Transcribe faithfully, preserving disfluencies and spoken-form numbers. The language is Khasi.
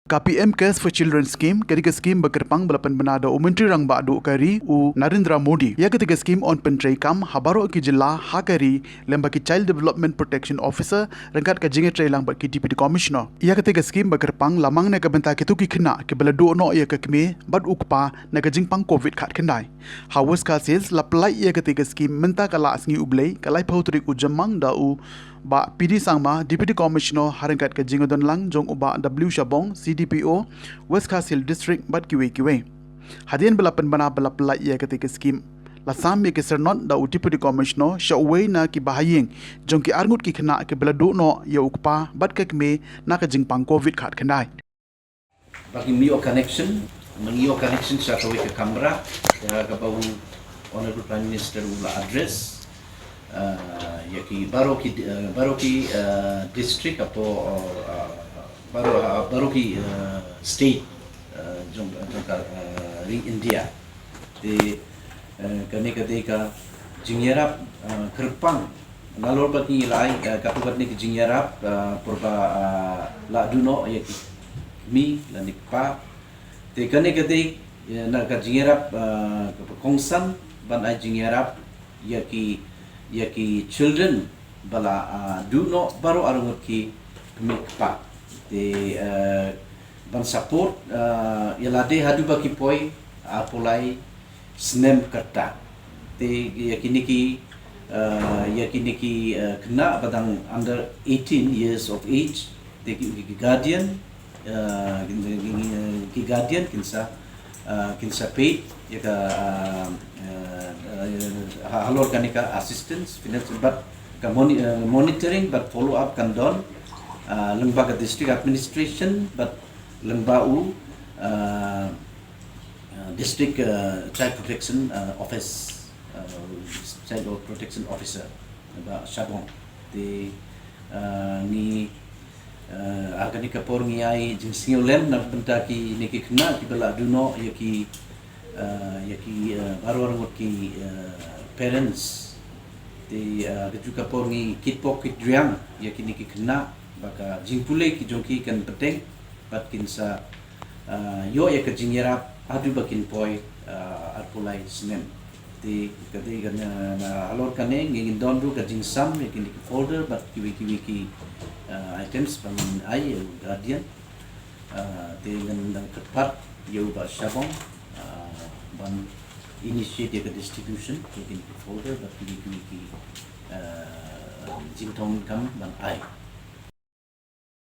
Ka P M Cares for Children Scheme ka dei ka skim ba kyrpang ba la pynbna da u Myntri Rangbah Duh ka ri u Narendra Modi. Ïa katei ka skim yn pyntreikam ha baroh ki jylla ha ka ri lem bad ki Child Development Protection Officer ryngkat ka jingïatreilang bad ki Deputy Commissioner. Ïa katei ka skim ba kyrpang la mang na ka bynta kito ki khynnah kiba la duh noh ïa ka kmie bad u kpa na ka jingpang covid khatkhyndai. Ha West Khasi Hills la pyllait ïa katei ka skim mynta ka la sngi U Blei ka laiphew tarik u Jymmang da u Bah P D Sangma, Deputy Commissioner, ha ryngkat ka jingdonlang jong u Bah W Shabong, C D P O, West Khasi Hills District bad kiwei kiwei. Hadien ba la pynbna ba la pyllait ïa katei ka skim, la sam ïa ki syrnod da u Deputy Commissioner sha uwei na ki bahaïing jong ki arngut ki khynnah kiba la duh noh ïa u kpa bad ka kmie na ka jingpang covid khatkhyndai. Ba ki mih ïoh connection, ma ngi ïoh connection sha kawei ka kamra, ïa kaba u Honorable Prime Minister u la address, uh, ïa ki baroh ki, uh, baroh ki, uh, district hapoh, uh, baroh, uh, baroh ki, uh, state, uh, jong, jong ka, uh, ri India. Te, uh, kane ka dei ka jingïarap, uh, kyrpang nalor ba ki la ai, eh, katto katne ki jingïarap, eh, por ba, eh, la duh noh ïa ki kmie lane ki kpa. Te kane ka dei, eh, na ka jingïarap, eh, kaba kongsan ban ai jingïarap ïa ki, ïa ki children ba la, eh, duh noh baroh arngut ki kmie kpa. Te, eh, ban support, eh, ïa lade haduh ba ki poi, eh, arphew lai snem katta. Te ïa kine ki, eh, ïa kine ki, eh, khynnah ba dang under eighteen years of age, te ki, ki guardian, eh, ki, ki, ki guardian kin sa, eh, kin sa peit ïa ka, eh, eh, eh, ha-, halor kane ka assistance, finance, bad ka moni-, eh, monitoring bad follow up kan don, eh, lyngba ka district administration bad lyngba u, eh, uh, District, uh, Child Protection, uh, Office, uh, Child Protection Officer, Bah Shabong. Te, uh, ngi, uh, ha kane ka por ngi ai jingsngewlem na bynta kine ki khynnah kiba la duh noh ïa ki, uh, ïa ki, uh, baroh arngut ki, uh, parents. Te, uh, ha kajuh ka por ngi kit pok kit riang ïa kine ki khynnah ba ka jingpule ki jong ki kan bteng bad kin sa, ah, ïoh ïa ka jingïarap haduh ba kin poi, ah, arphew lai snem. Te ka dei ka na, na halor kane ngi ngin don ruh ka jingsam ïa kine ki folder bad kiwei kiwei ki, ah, items ba ngin ai ïa u guardian. Ah, te ngin dang kyrpad ïa u Bah Shabong, ah, ban initiate ïa ka distribution ïa kine ki folder bad kiwei kiwei ki, ah, jingthung kam ban ai.